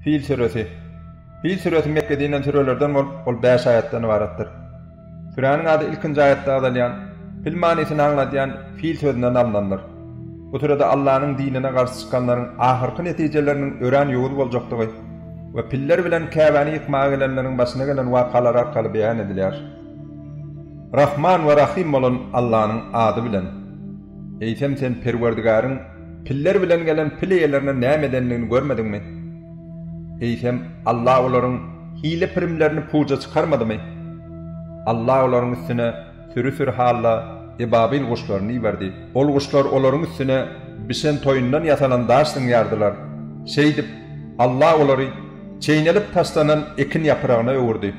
Fil süresi Fil süresi Mekgede inen sürelerden bolup, ol bäş aýatdan ybaratdyr. Süräniň ady ilkinji aýatda agzalýan, pil manysyny aňladýan fil sözünden alnandyr. Bu sürede Allanyň dinine garşy çykanlaryň ahyrky netijeleriniň örän ýowuz boljakdygy we piller bilen Käbäni ýykmaga gelenleriň başyna gelen wakalar arkaly beýan edilýär. Rahman we Rahym bolan Allanyň ady bilen. Eýsem sen Perwerdigäriň piller bilen gelen pil eýelerine näme edendigini görmediňmi? Eýsem Alla olaryň hile-pirimlerini puja çykarmadymy? Alla olaryň üstüne süri-süri halda ebabil guşlaryny iberdi. Ol guşlar olaryň üstüne bişen toýundan ýasalan daş zyňýardylar. Şeýdip, Alla olary çeýnelip taşlanan ekin ýapragyna öwürdi.